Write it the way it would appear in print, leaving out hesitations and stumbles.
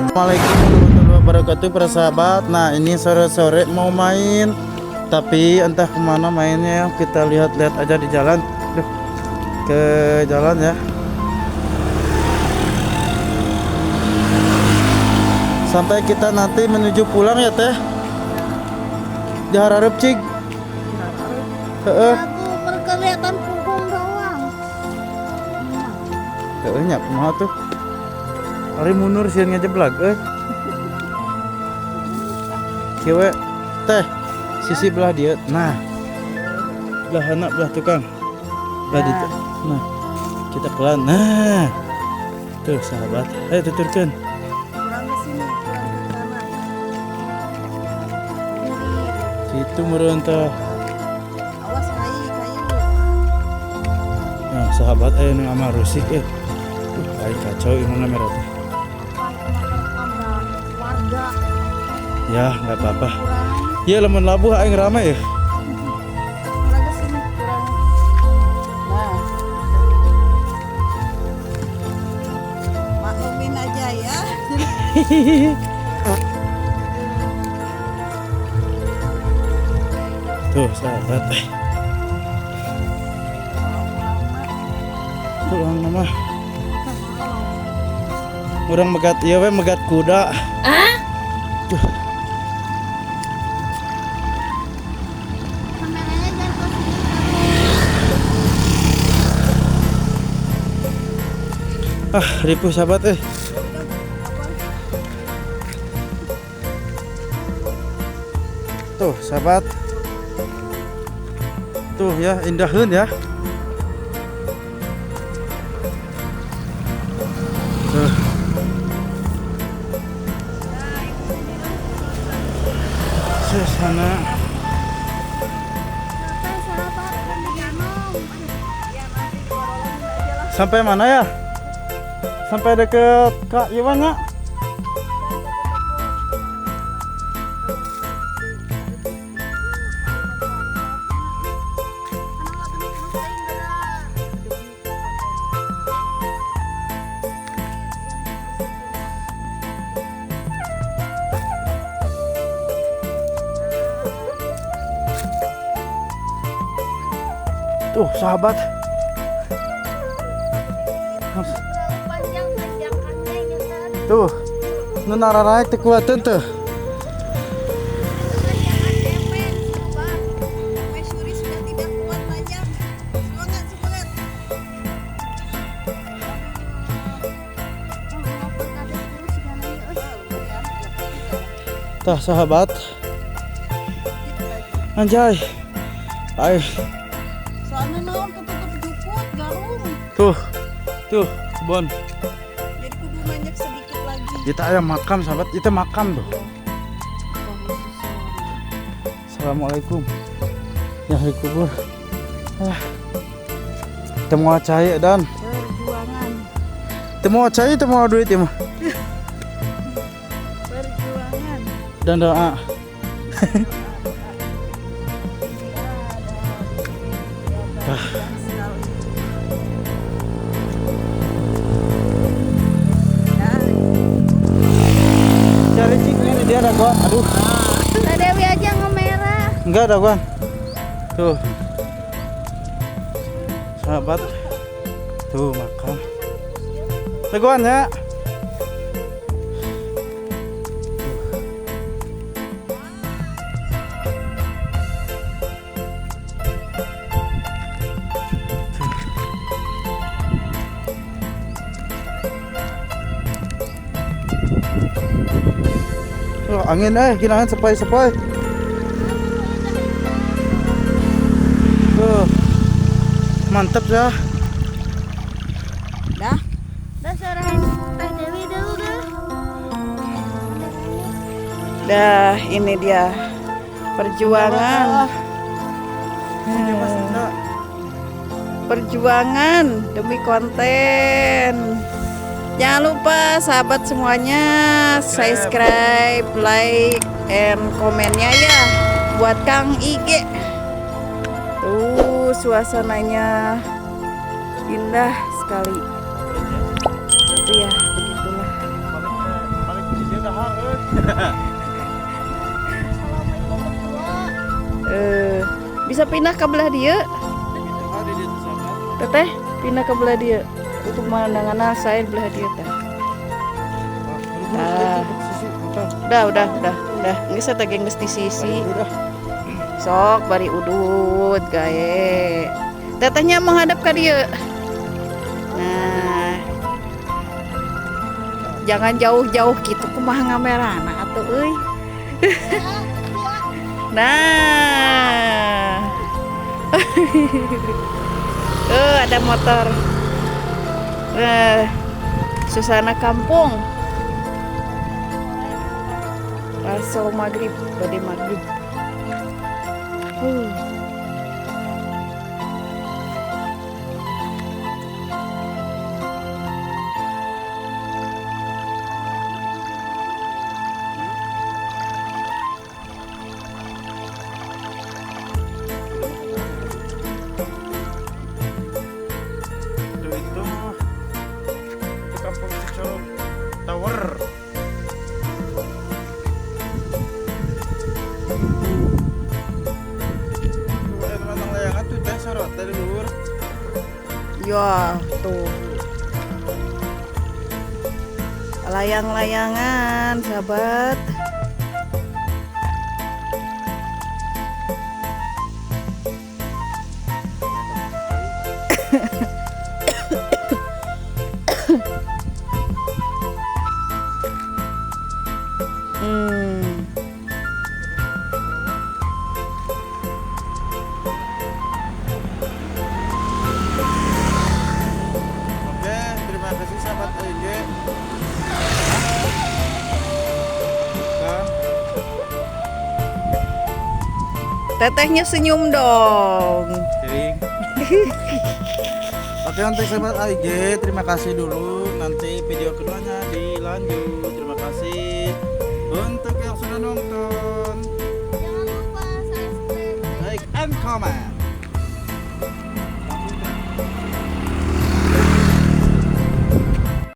Assalamualaikum warahmatullahi wabarakatuh para sahabat. Nah, ini sore-sore mau main, tapi entah kemana mainnya ya. Kita lihat-lihat aja di jalan. Duh, ke jalan ya. Sampai kita nanti menuju pulang ya teh. Di Harareup cig. Heeh. Aku kelihatan punggung doang. Heeh nya kumaha tuh. Ari mundur sieun ngejeblag euy. Kieu we teh sisi belah dieu. Nah. Belah anak belah tukang. Belah ditu. Nah. Kita pelan. Nah. Tuh sahabat. Ayo tuturkeun. Kurang ke sini, kurang ke kanan. Situ meureun teh. Awas kayu, kayu. Nah, sahabat aya nu ama rusik eh. Aing kacau imah merah teh. Warga Ya, nggak apa-apa. kurang, Ya lamun labuh aing rame ya. kurang ke sini, kurang. Nah. Maklumin aja ya. Tuh sahabat. Pulang nama. Urang megat ieu we megat kuda. Tuh. Kameranya jangan ke sini. Ah, ripuh sahabat eh. Tuh, sahabat. Tuh ya, indaheun ya. Tuh. Suasana. Sampai sahabat kan. Sampai mana ya? Sampai deket Kak Iwan ya? Tuh sahabat. Panjang tanjakannya ini kan. Tuh. Nu nararaek teu kuateun tuh. Tanjakan cemen, sahabat. Mas Yuri sudah tidak kuat banyak. Semangat, semangat. Tah sahabat. Anjay. Ayo. Soalnya naon ketutup jukut garung. Tuh. Tuh, kebon. Jadi kudu nanjak sedikit lagi. Kita aya makam sahabat, itu makam tuh. Assalamualaikum. Ya dikubur. Ah. Teu moal cai dan. Perjuangan, Teu moal cai, teu moal duit ieu mah. Perjuangan. Dan doa. Ah. Cari cik ini dia ada gua. Aduh, Kak Dewi aja ngemerah. Enggak ada gua. Tuh. Sahabat. Tuh makan. Teguan ya. Oh, angin eh, ginahan sepoi-sepoi. Tuh. Mantap ya. Dah. Dah sarahin Teh Dewi dulu dah. Dah, ini dia perjuangan. Ini Mas Indra. Perjuangan demi konten. Jangan lupa sahabat semuanya subscribe, like, and komennya ya buat Kang IG. Tuh suasananya indah sekali. Tapi ya begitulah. Bisa pindah ke belah dia. Teteh, pindah ke belah dia. Untuk pemandangan saya belah dia teh. Nah. Udah. Geus eta ge geus di sisi. Sok bari udut gae. Tetehnya menghadap ke dia. Nah. Jangan jauh-jauh gitu kumaha ngamerana atuh euy. Nah. Ada motor. Suasana kampung. Rasul maghrib, badai maghrib. Itu kampung Cicolok Tower. Ya, tuh. Layang-layangan, sahabat. Oke, terima kasih sahabat AIG. Tetehnya senyum dong. Oke, untuk sahabat AIG, terima kasih dulu. Nanti video keduanya dilanjut. Terima kasih untuk yang sudah nonton. Jangan lupa subscribe, like, and comment.